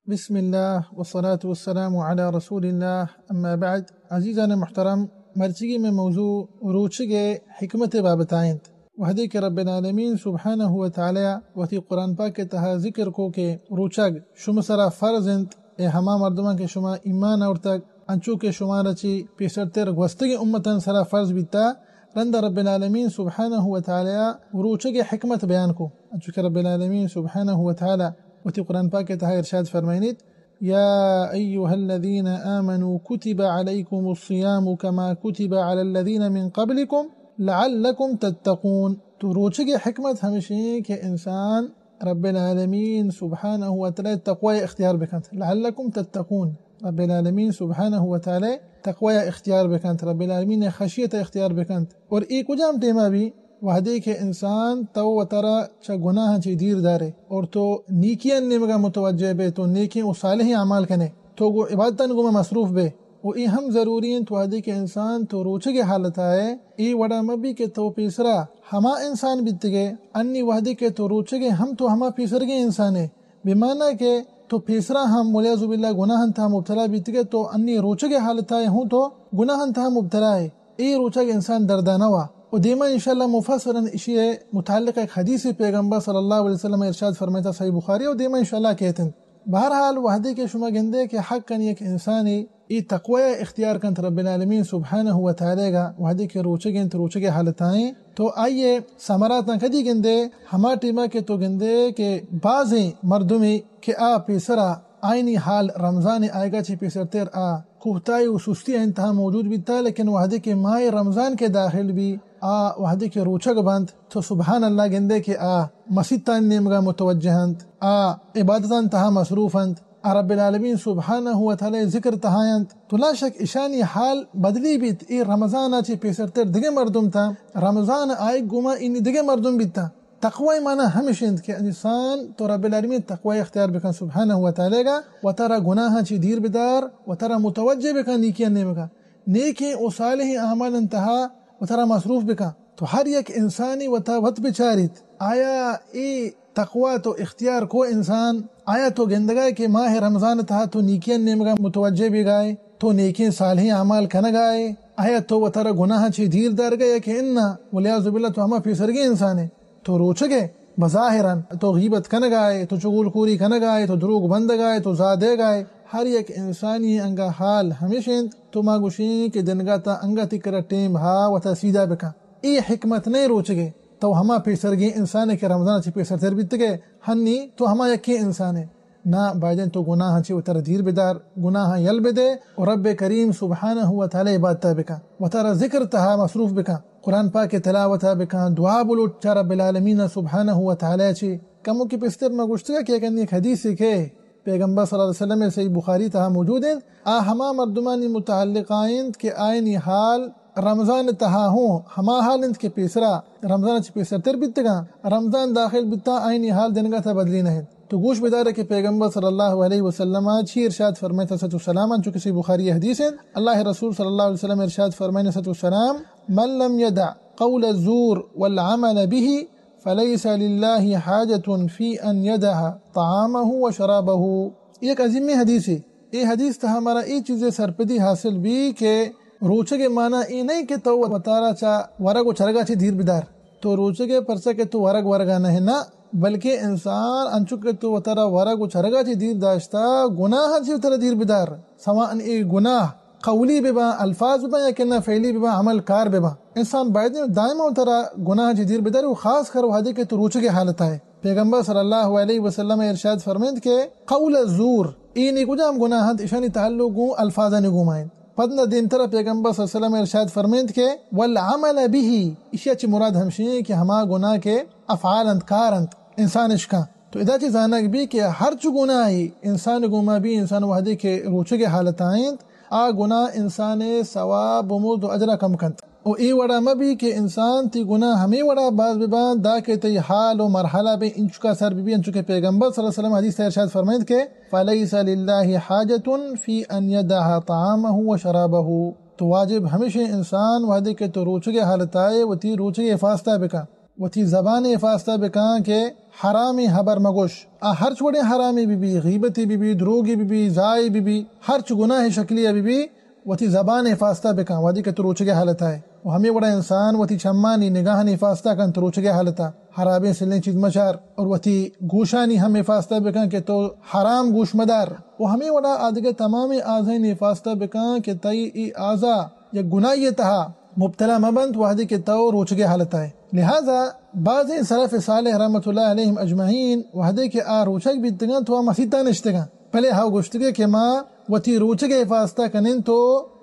بسم اللہ والصلاة والسلام علی رسول اللہ، اما بعد۔ عزیزان محترم، مرچیگی میں موضوع روچگ ءِ حکمت ءِ بابت ءَ انت۔ وہدے کہ رب العالمین سبحانہ و تعالی وتی قرآن پاک ءِ تہا ذکر کو کہ روچگ شما سرا فرض انت، اے ہما مردمان کہ شما ایمان آورتگ، انچو کہ شمارا چی پیسرتر گوستگیں امتان سرا فرض بیتا، رند رب العالمین سبحانہ و تعالی روچگ ءِ حکمت بیان کو، انچو کہ رب العالمین سبحانہ و تعالی وتی قرآن پاک ءِ تہا ارشاد فرمائنیت، یا ایها الذین آمنوا کتب علیکم الصیام کما کتب علی الذین من قبلکم لعلکم تتقون۔ تو روچگ ءِ حکمت ہمیش انت کہ انسان رب العالمین سبحانہ و تعالی تقوی اختیار بکنت، لعلکم تتقون۔ رب العالمین سبحانہ و تعالی تقوی اختیار بکنت، رب العالمین خشیت اختیار بکنت۔ اور اے کجام ٹیما بی؟ وہدے کہ انسان تو وترا چہ گناہاں چی دیر دارے اور تو نیکیاں نیمگا متوجہ بے، تو نیکیں و صالحیں اعمال کنے، تو گو عبادتاں گوما مصروف بے۔ و اے ہم ضروری انت وہدے کہ انسان تو روچگ ءِ حالت ءَ اے، اے وڑا مبی کہ تو پیسرا ہما انسان بیتگے، انی وہدے کہ تو روچگ ءَ ہم تو ہما پیسرگیں انسانے، بمانا کہ تو پیسرا ہم والعیاذ باللہ گناہاں تہا مبتلا بیتگے، تو انی روچگ ءِ حالت ءَ ہوں تو گناہاں تہا مبتلا ئے۔ اے روچگ انسان دردانہ وا۔ و دیما انشاءاللہ مفصلاً اشی ءِ متعلق ایک حدیث پیغمبر صلی اللہ علیہ وسلم ارشاد فرمائتا، صحیح بخاری، و دیما انشاءاللہ کہت انت۔ بہرحال، وہدے کہ شما گندے کہ حقاً یک انسانے اے تقوی اختیار کنت رب العالمین سبحانہ و تعالی گا، وہدے کہ روچگ انت، روچگ ءِ حالت ءَ ایں، تو آئی ءِ ثمراتاں کدی گندے؟ ہما ٹیما کہ تو گندے کہ بازیں مردمے کہ آ پیسرا آئینی حال رمضان ءِ آئیگا چی پیسرتر آ کوتاہی و سستی ءِ انتہا موجود بیتا، لیکن وہدے کہ ماہ رمضان کہ داخل بی، آ وہدے کہ روچگ بنت، تو سبحان اللہ گندے کہ آ مسیتانی نیمگا متوجہ انت، آ عبادتانی تہا مصروف انت، آ رب العالمین سبحانہ و تعالی ذکر تہا انت۔ تو لا شک اشانی حال بدلی بیت۔ اے رمضان ءَ چی پیسرتر دگہ مردم تا، رمضان آئیگ گوما اینی دگہ مردم بیتا۔ تقوی معنی ہمیش انت کہ انسان تو رب العالمین تقوی اختیار بکن سبحانہ و تعالی گا، وترا گناہاں چی دیر بدار، وترا متوجہ بکن نیکیاں نیمگا، نیکیں و صالحیں اعمال انتہا وترا مصروف بکن۔ تو ہر یک انسانی وتا وت بچاریت، آیا اے تقوی تو اختیار کو انسان؟ آیا تو گندگائے کہ ماہ رمضان تہا تو نیکیاں نیمگا متوجہ بیگائے، تو نیکیں صالحیں اعمال کنگائے؟ آیا تو وترا گناہاں چی دیر دارگائے کہ انا؟ والعیاذ باللہ تو ہما پیسرگیں انسانے۔ تو روچگ ئے، بظاہراً تو غیبت کنگائے، تو چغل خوری کنگائے، تو دروگ بندگائے، تو زاہ دیگائے۔ ہر یک انسانی انگا حال ہمیش انت۔ تو ما گوشیں کہ دنگا تا انگا تی کرا ٹیم ہا وتا سیدھا بکن۔ اے حکمت نئے روچگ ءِ۔ تو ہما پیسرگیں انسانے کہ رمضان چی پیسرتر بیتگے، ہنی تو ہما یکیں انسانے۔ نا، بایدیں تو گناہاں چی وترا دیر بدار، گناہاں یل بدے و رب کریم سبحانہ و تعالی عبادتا بکن، وترا ذکر تہا مصروف بکن، قرآن پاک تلاوتا بکن، دعا بلوٹ چا رب العالمین سبحانہ و تعالی چی۔ کمو کہ پستر ما گوشتگا کہ یک انیک حدیثے کہ پیغمبر صلی اللہ علیہ وسلم صحیح بخاری تہا موجود انت، آ ہما مردمانی متعلقا انت کہ آئینی حال رمضان تہا ہوں ہما حال انت کہ پیسرا، رمضان چہ پیسرتر بیتگاں، رمضان داخل بیتا، آئینی حال دنگا تا بدلی نہ انت۔ تو گوش بدارے کہ پیغمبر صلی اللہ علیہ وسلم چی ارشاد فرمائتا، صحت و سلام، چونکہ صحیح بخاری حدیث انت، اللہ رسول صلی اللہ علیہ وسلم ارشاد فرمائنے، صحت و سلام، من لم يدع قول الزور والعمل به فليس لله حاجة في أن يدع طعامه وشرابه۔ یک عظیمیں حدیثے۔ اے حدیث تہا مارا اے چیزے سرپدی حاصل بی کہ روچگ ءِ معنی اے نئیں کہ تو وتارا چہ ورگ و چرگا چہ دیر بدار۔ تو روچگ ئے پرچا کہ تو ورگ ورگا نہ ئے، نہ، بلکہ انسان انچو کہ تو وتارا ورگ و چرگا چہ دیر داشتا، گناہاں چہ وتارا دیر بدار۔ سواء اے گناہ قولی بباں، الفاظ بباں، یا کہ نہ فعلی بباں، عمل کار بباں۔ انسان باید دائما وترا گناہ چہ دیر بدارے و خاص کر وہدے کہ تو روچگے حالتا ئے۔ پیغمبر صلی اللہ علیہ وسلم ارشاد فرمائنت کہ قول الزور، اے نی کجام گناہ انت، اشانی تعلق گوں الفاظانی گوما انت۔ پد نہ دیمترا پیغمبر صلی اللہ علیہ وسلم ارشاد فرمائنت کہ والعمل به، اشیا چہ مراد ہمشی کہ ہما گناہ کہ افعال انت، کار انت، انسان اشکاں۔ تو ادا چہ زانگ بی کہ ہرچ گناہے انسان گوما بی، انسان وہدے کہ روچگے حالتا انت، آ گناہ انسان ثواب و مزد و اجرا کم کنت۔ و اے وڑا مہ بی کہ انسان تی گناہ ہمے وڑا باز بباں داکہ تئی حال و مرحلہ بہ انچکا سر ببی، انچو کہ پیغمبر صلی اللہ علیہ وسلم حدیث ارشاد فرمائنت کہ فلیس للہ حاجة فی ان یدع طعامہ و شرابہ۔ تو واجب ہمیشیں انسان وہدے کہ تو روچگے حالتا ئے وتی روچگے حفاظتا بکن۔ وتی زبان ء حفاظت ء بکن کہ حرامیں ہبر مگوش۔ آ ہرچ وڑیں حرامے بہ بی، غیبتے بہ بی، دروگے بہ بی، زاہے بہ بی، ہرچ گناہ شکلی بہ بی، وتی زبان حفاظتہ بکن وہدے کہ تو روچگے حالتا ئے۔ و ہمے وڑا انسان وتی چمانی نگاہانی حفاظتہ کنت روچگے حالتا، حرابیں سلیں چیز مچار، اور وتی گوشانی ہم حفاظتہ بکن کہ تو حرام گوش مدار۔ و ہمے وڑا آدگہ تمامیں اعضائیں حفاظتہ بکن کہ تئی ای اعضا یک گناہی تہا مبتلا مہ بنت وہدے کہ تو روچگے حالتا ئے۔ لہذا بازیں سلف صالح رحمت اللہ علیہم اجمعین وہدے کہ آ روچگ بیتگاں تو آ مسیتا نشتگاں، بلے ہاو گوشتگے کہ ما وتی روچگے حفاظتہ کنیں تو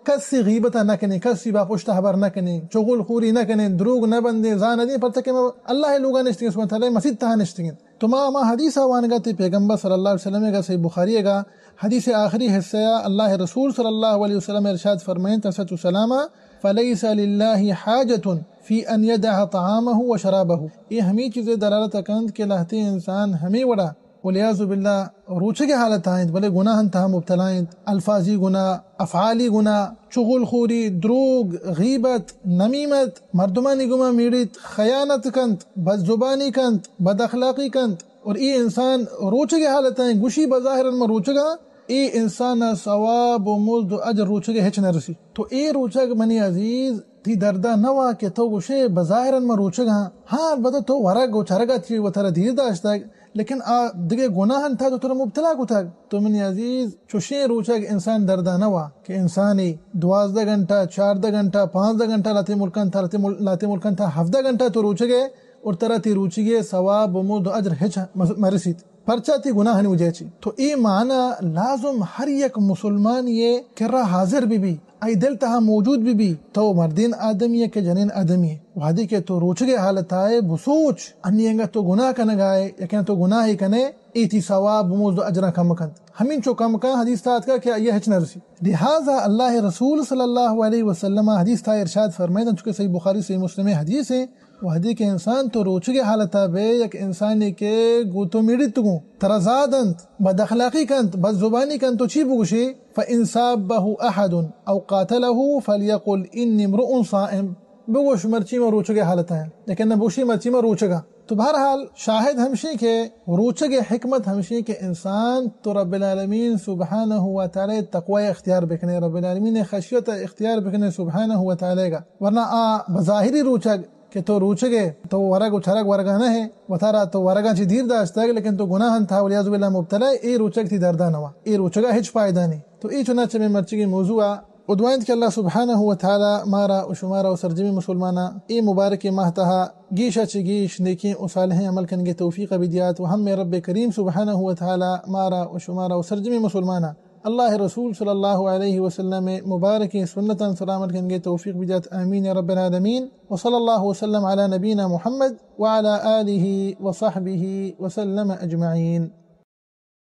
کسی غیبتا نکنیں، کسی با پشتا ہبر نکنیں، چغل خوری نکنیں، دروگ نہ بندیں، زاہ ندیں، پرچہ کہ ما اللہ لوگا نشتگیں، سبحانہ تعالی مسیتا نشتگیں۔ تو ما ہما حدیث وانگا تے پیغمبر صلی اللہ علیہ وسلم گا، صحیح بخاری گا، حدیث آخری حصہ، اللہ رسول صلی اللہ علیہ وسلم ارشاد فرمائیں، تسۃ السلام، فلیس للہ حاجۃ فی ان یدع طعامہ و شرابہ۔ یہ ہمیں چیزیں دلالت کنت کہ لہتے انسان ہمیں وڑا، والعیاذ باللہ، روچگے حالتا انت، بلے گناہن تہا مبتلا انت، الفاظی گناہ، افعالی گناہ، چغل خوری، دروگ، غیبت، نمیمت، مردمانی گما میڑیت، خیانت کنت، بد زبانی کنت، بد اخلاقی کنت، اور ای انسان روچگے حالتا انت، گوشی بظاہرا ما روچگا، ای انسان ثواب و مزد و اجر روچگے ہچ نرسی۔ تو ای روچگ منی عزیز تی دردا نوا کہ تو گوشے بظاہرا ما روچگا۔ ہاں، البتہ تو ورگ و چرگا چی وترا دیر داشتگ، لیکن آ دگہ گناہن تہا تو ترا مبتلا کتگ۔ تو منی عزیز، چوشیں روچگ انسان دردا نوا کہ انسانی دوازدہ گھنٹہ، چاردہ گھنٹہ، پانزدہ گھنٹہ لہتے ملکان تہا، لہتے مل-، لہتے ملکان تہا ہفدہ گھنٹہ تو روچگے اور ترا تی روچگے ثواب و مزد و اجر ہچ مز-، مرسیت۔ پرچا تی گناہانی وجہ چی؟ تو اے معنی لازم ہر یک مسلمانی کرا حاضر بہ بی، آئی دل تہا موجود بہ بی، تو مردین آدمی ئے کہ جنین آدمی ئے، وہدے کہ تو روچگے حالتا ئے بسوچ، انی انگت تو گناہ کنگا ئے، یکن تو گناہے کنے، اے تی ثواب، مزد و اجراں کم کنت۔ ہمینچو کم کن، حدیث تہا آتکا کہ آئی ہچ نرسی۔ لہذا اللہ رسول صلی اللہ علیہ وسلم حدیث تہا ارشاد فرمائیت، چونکہ صحیح بخاری، صحیح مسلم حدیث ایں، وہدے کہ انسان تو روچگے حالتا بے، یک انسانے کہ گوں تو میڑیت گوں، ترا زاہ دنت، بد اخلاقی کنت، بد زبانی کنت، تو چی بگوشی؟ فإن سابه أحد أو قاتله فليقل إني امرؤ صائم۔ بگوش مرچی ما روچگے حالتا ایں، لیکن نہ بگوشی مرچی ما روچگا۔ تو بہرحال شاہد ہمشی کہ روچگے حکمت ہمشی کہ انسان تو رب العالمین سبحانہ و تعالی تقوی اختیار بکنے، رب العالمین خشیت اختیار بکنے سبحانہ و تعالی گا، ورنہ آ بظاہری روچگ کہ تو روچگے، تو ورگ و چرگ ورگا نہ ئے، وتارا تو ورگاں چی دیر داشتگ، لیکن تو گناہاں تہا والعیاذ باللہ مبتلا ئے، اے روچگ تی دردا نوا، اے روچگا ہچ فائدہ نی۔ تو اے چنانچہ مئے مرچگیں موضوع ء دعا انت کہ اللہ سبحانہ و تعالی مارا و شمارا و سرجمیں مسلماناں اے مبارکیں ماہ تہا گیشا چہ گیش نیکیں و صالحیں عمل کنگے توفیق بدیات و ہم مئے رب کریم سبحانہ و تعالی مارا و شمارا و سرجمیں مسلماناں اللہ رسول صلی اللہ علیہ وسلم مبارکیں سنتاں سلامت کنگے توفیق بدیات، آمین یا رب العالمین۔ وصلی اللہ وسلم علی نبینا محمد وعلی آلہ وصحبہ وسلم اجمعین۔